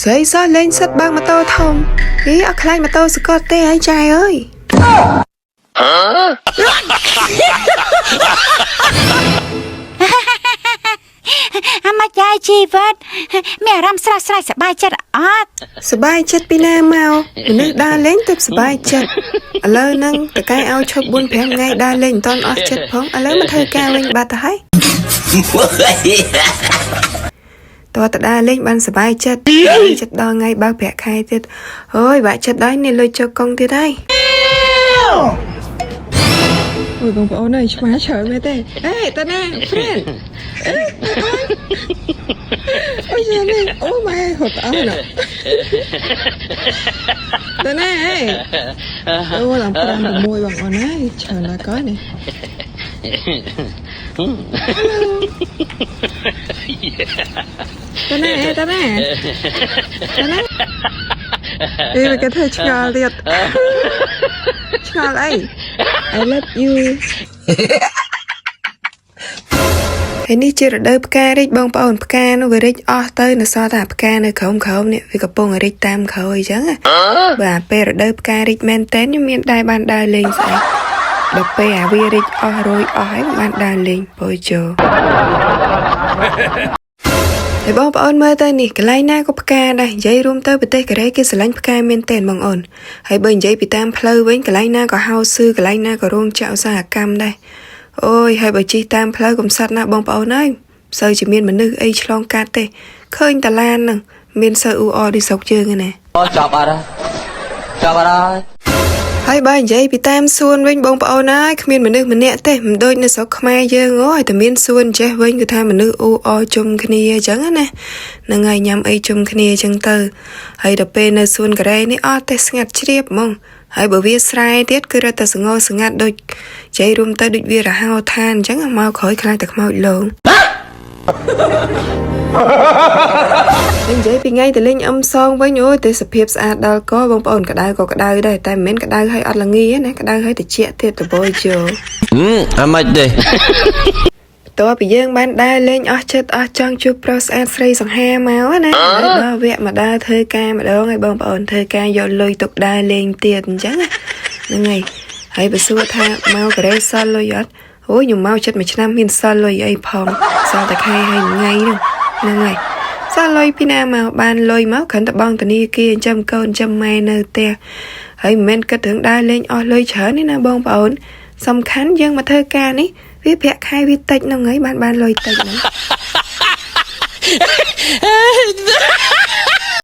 ស្រីសោះលេងសិតបើកម៉ូតូធំហីអត់ខ្លាចម៉ូតូសកត់ទេអីចែអើយ អាម៉េចដែរជីវិតមានអារម្មណ៍ស្រស់ស្រាយសប្បាយចិត្តអត់ សប្បាយចិត្តពីណាមកមនុស្សដើរលេងទៅសប្បាយចិត្តឥឡូវហ្នឹងតកែឲ្យឈប់4 5ថ្ងៃដើរលេងមិនតាន់អស់ចិត្តផងឥឡូវមកធ្វើការវិញបាត់ទៅហើយតើតដើរលេងបានសប្បាយចិត្តចិត្តដល់ថ្ងៃបើកប្រាក់ខែទៀតអូយបាក់ចិត្តដល់នេះលុយចុកកង់ទៀតហើយអូយបងប្អូនអើយឆ្មាច្រើនមែនទេអេតាណា friend អេអូយយ៉ានេះអូម៉ែហត់អស់ណាតាណាអេអូឡើង5 6បងប្អូនអើយច្រើនណាស់កូននេះ តាណាអេតាណាតាណាអេវាគេធ្វើឆ្ងល់ទៀតឆ្ងល់អី I love you ហើយនេះជារដូវផ្ការីកបងប្អូនផ្កានោះវារីកអស់ទៅនៅសល់តែផ្កានៅក្រោមក្រោមនេះវាកំពុងរីកតាមក្រោយអញ្ចឹងណាបាទពេលរដូវផ្ការីកមែនតើខ្ញុំមានដែរបានដើរលេងស្អែកដល់ពេលអាវារីកអស់រយអស់ហើយបានដើរលេងព្រោះចូល ហើយបងប្អូនមើលទៅនេះកន្លែងណាក៏ផ្កាដែរនិយាយរួមទៅប្រទេសកូរ៉េគេស្រឡាញ់ផ្កាមែនទែនបងអូនហើយបើនិយាយពីតាមផ្លូវវិញកន្លែងណាក៏ហៅស៊ឺកន្លែងណាក៏រោងចក្រឧស្សាហកម្មដែរអូយហើយបើជិះតាមផ្លូវកំសត់ណាស់បងប្អូនអើយមិនសូវជាមានមនុស្សអីឆ្លងកាត់ទេឃើញតាឡានហ្នឹងមានសូវអ៊ូអរដូចស្រុកយើងឯណា អូចប់អត់ហើយចប់អត់ហើយ ហើយបើនិយាយពីតាមសួនវិញបងប្អូនអើយគ្មានមនុស្សម្នាក់ទេមិនដូចនៅស្រុកខ្មែរយើងអូយតែមានសួនចេះវិញគឺថាមនុស្សអ៊ូអរជុំគ្នាអញ្ចឹងណាហ្នឹងហើយញ៉ាំអីជុំគ្នាអញ្ចឹងទៅហើយដល់ពេលនៅសួនកូរ៉េនេះអត់ទេស្ងាត់ជ្រាបហ្មងហើយបើវាស្រែទៀតគឺរត់តែសងោសងាត់ដូចនិយាយរួមទៅដូចវារហោឋានអញ្ចឹងមកក្រោយខ្លាចតែខ្មោចលង និយាយពីថ្ងៃទៅលេងអឹមសងវិញអូយទេសភាពស្អាតដល់កបងប្អូនក្តៅក៏ក្តៅដែរតែមិនមែនក្តៅឲ្យអត់ល្ងាណាក្តៅឲ្យតិចទៀតតបយជោ អាម៉េចទេ បន្ទាប់ពីយើងបានដើរលេងអស់ចិត្តអស់ចង់ជួបប្រុសស្អាតស្រីសង្ហាមកណាហើយដល់វគ្គមកដើរធ្វើការម្ដងហើយបងប្អូនធ្វើការយកលុយទុកដើរលេងទៀតអញ្ចឹងណាហ្នឹងហើយហើយបើសួរថាមកកូរ៉េសល់លុយអត់អូយខ្ញុំមកចិត្តមួយឆ្នាំមានសល់លុយអីផងសល់តែខែហើយថ្ងៃហ្នឹងហ្នឹងហើយសល់លុយពីណាមកបានលុយមកគ្រាន់តែបង់ធនាគារចិញ្ចឹមកូនចិញ្ចឹមម៉ែនៅផ្ទះហើយមិនមែនគិតរឿងដើរលេងអស់លុយច្រើនទេណាបងប្អូនសំខាន់យើងមកធ្វើការនេះវាប្រាក់ខែវាតិចហ្នឹងហើយបានបានលុយតិចហ្នឹង